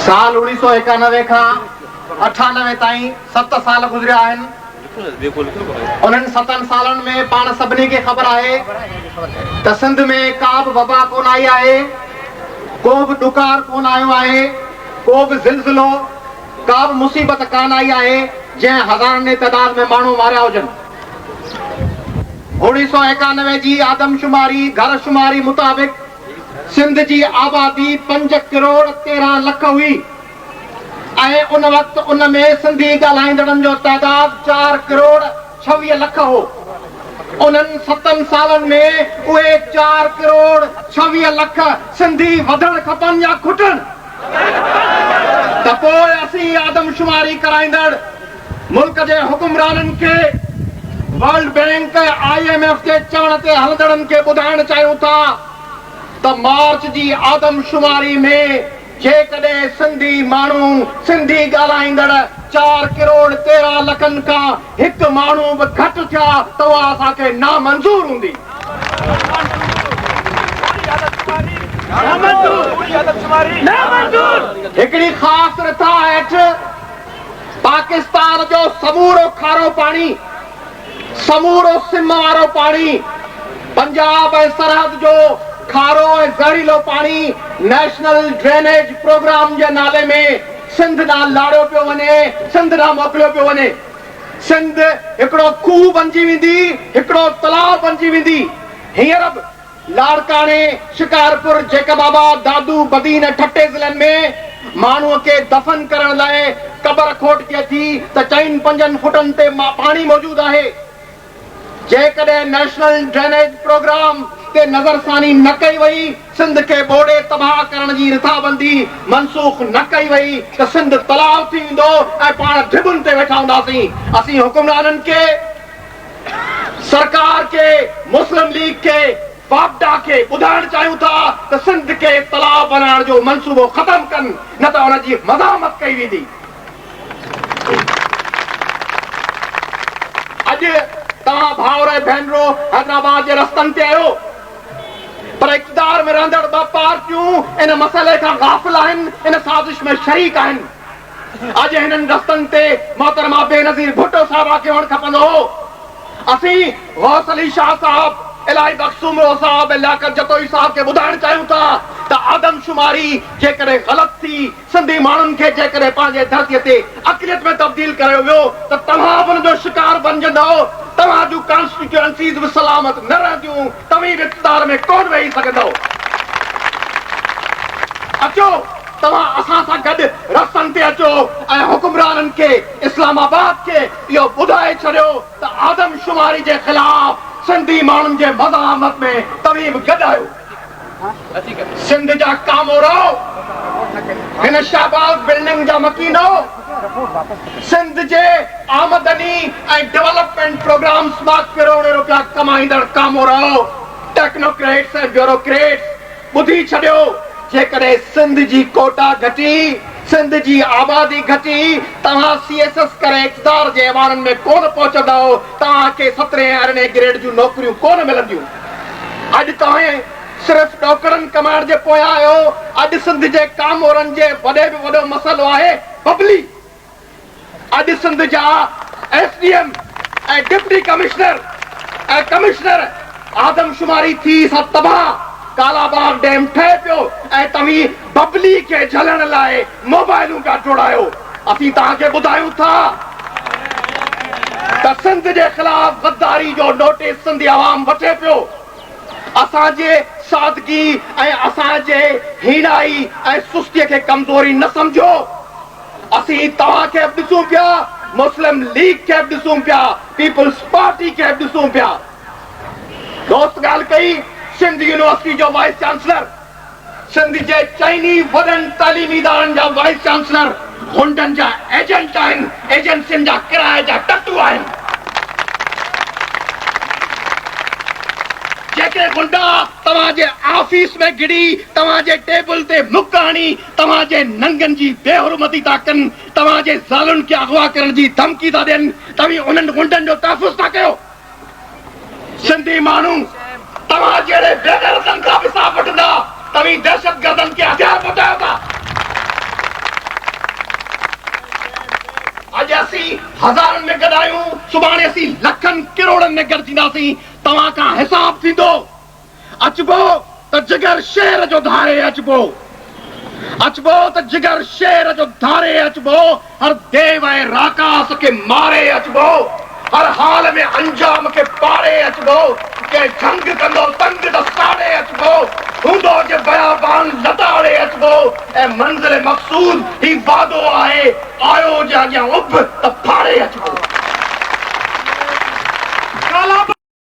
سال اڻويهه سؤ ايڪانوي کان اٺانوي تائين ست سال گذريا آهن. انهن ستن سالن ۾ پاڻ سڀني کي خبر آهي ته سنڌ ۾ ڪا به وبا ڪونه آئي آهي، ڪو به ڏڪار ڪونه آيو آهي، ڪو به زلزلو، ڪا به مصيبت ڪانه آئي آهي جنهن هزارن جي تعداد ۾ ماڻهو ماريا هجن. اڻويهه سؤ ايڪانوي جي آدمشماري، گهر شماري مطابق سنڌ جي آبادي پنج ڪروڙ 13 لک هئي ۽ ان وقت ان ۾ سنڌي ڳالهائيندڙن جو تعداد 4 ڪروڙ 26 لک هو. انهن ستن سالن ۾ اهي 4 ڪروڙ 26 لک سنڌي وڌڻ کپن يا گهٽڻ؟ ته پوء اسين آدمشماري ڪرائيندڙ ملڪ جي حڪمرانن کي world bank ۽ I M F جي چوڻ تي هلندڙن کي ٻڌائڻ چاهيون ٿا ته مارچ جي آدمشماري ۾ جيڪڏهن سنڌي ماڻهو سنڌي ڳالهائيندڙ 4 ڪروڙ 13 لکن کان هڪ ماڻهو به گهٽ ٿيا ته اها اسان کي نامنظور هوندي. هڪڙي خاص رٿا هيٺ پاڪستان جو سمورو کارو پاڻي، سمورو سم وارو پاڻي، پنجاب ۽ سرحد جو کارو ۽ زهريلو پاڻي نيشنل ڊرينيج پروگرام جي نالي ۾ سنڌ ڏانهن لاڙيو پيو وڃي، سنڌ ڏانهن موڪليو پيو وڃي. سنڌ هڪڙو کوهه بنجي ويندي، هڪڙو تلاء بنجي ويندي. هينئر به لاڙڪاڻي، شڪارپور، جيڪب آباد، دادو، بدين ۽ ٺٽي ضلعن ۾ ماڻهوء کي دفن ڪرڻ لاء قبر کوٽجي ٿي ته چئن پنجن فٽن تي پاڻي موجود آهي. جيڪڏهن نيشنل ڊرينيج پروگرام تي نظرثاني نه ڪئي وئي، سنڌ کي ٻوڙي تباهه ڪرڻ جي رٿابندي منسوخ نه ڪئي وئي ته سنڌ تلاء ٿي ويندو ۽ پاڻ ڍٻن تي ويٺا هونداسين. اسين حڪمرانن کي. سرڪار کي، مسلم ليگ کي، واپڊا کي ٻڌائڻ چاهيون ٿا ته سنڌ کي تلاء بنائڻ جو منصوبو ختم ڪن نه ته ان جي مزاحمت ڪئي ويندي. اڄ توهان ڀائر ۽ ڀينرو حيدرآباد جي رستن تي آهيو پر اقتدار ۾ رهندڙ ٻه پارٽيون ان مسئلي کان غافل آهن، ان سازش ۾ شريڪ آهن. اڄ هنن رستن تي محترمه بينظير ڀٽو صاحبه کي هئڻ کپندو هو. اسين غوث علي شاهه صاحب، الاهي بخش سومرو صاحب ۽ لياقت جتوئي صاحب کي ٻڌائڻ چاهيون ٿا ته آدمشماري جيڪڏهن غلط ٿي، سنڌي ماڻهن کي جيڪڏهن پنهنجي ڌرتيء تي اقليت ۾ تبديل ڪرايو ويو ته توهان به ان جو شڪار بنجندؤ، توهان جون ڪانسٽيٽيوئنسيز به سلامت نه رهنديون، توهين به اقتدار ۾ ڪونه ويهي سگهندؤ. اچو! توهان اسان سان گڏ رستن تي اچو ۽ حڪمرانن کي اسلام آباد کي اهو ٻڌائي ڇڏيو ته آدمشماري جي خلاف سنڌي ماڻهن جي مزاحمت ۾ توهين به گڏ آهيو. سنڌ جا ڪامورؤ، هن شهباز بلڊنگ جا مڪينؤ، سنڌ جي آمدني ۽ ڊولپمينٽ پروگرامز مان ڪروڙين روپيا ڪمائيندڙ ڪامورؤ، ٽيڪنوڪريٽس ۽ بيوروڪريٽس، ٻڌي ڇڏيو، جيڪڏهن سنڌ جي ڪوٽا گهٽي، سنڌ جي آبادي گهٽي، توهان سي ايس ايس ڪري اقتدار جي ايوانن ۾ ڪونه پهچندؤ، توهان کي سترهين ۽ ارڙهين گريڊ جون نوڪريون ڪونه ملنديون. اڄ توهين صرف ڏوڪڙن ڪمائڻ جي پويان آهيو، اڄ سنڌ جي ڪامورن جي وڏي ۾ وڏو مسئلو آهي ببلي. اڄ سنڌ جا S D M ۽ deputy commissioner ۽ commissioner آدمشماري ٿي سا تباهه، ڪالاباغ ڊيم ٺهي پيو ۽ توهين ببلي کي جهلڻ لاء موبائلون پيا ڊوڙايو. اسين توهان کي ٻڌايون ٿا ته سنڌ جي خلاف غداري جو نوٽيس سنڌي عوام وٺي پيو. اسان جي سادگي ۽ اسان جي هيڻائي ۽ سستي کي ڪمزوري نه سمجهو. اسين توهان کي به ڏسون پيا، مسلم ليگ کي به ڏسون پيا، پيپلز پارٽي کي به ڏسون پيا. دوست ڳالهه ڪئي، سنڌ يونيورسٽي جو وائيس چانسلر، سنڌ جي چئني وڏن تعليمي ادارن جا وائيس چانسلر غنڊن جا ايجنٽ آهن، ايجنسين جا ڪرائي جا ٽٽو آهن. جيڪي غنڊا توهان جي آفيس ۾ گهڙي توهان جي ٽيبل تي مڪ هڻي توهان جي ننگن جي بي حرمتي ٿا ڪن، توهان جي زالن کي اغوا ڪرڻ جي ڌمڪي ٿا ڏين، توهين انهن غنڊن جو تحفظ ٿا ڪيو. سنڌي ماڻهو توهان جهڙي بيغيرتن کان به حساب وٺندا، توهين دهشتگردن کي هٿيار پهچايو ٿا. هزارن ۾ گڏ آهيون، سڀاڻي اسين لکن ڪروڙن ۾ گڏ ٿينداسين، توهان کان حساب ٿيندو. اچبو ته جگر شير جو ڌاري اچبو، اچبو ته جگر شير جو ڌاري اچبو، هر ديو ۽ راڪاس کي ماري اچبو، هر حال ۾ انجام کي پاڙي اچبو، ڪنهن جهنگ ڪندو تنگ ته ساڙي اچبو، هوندو جي بيابان لتاڙي اچبو، اي منزل مقصود هي وعدو آهي، آيو جي اڳيان اڀ ته.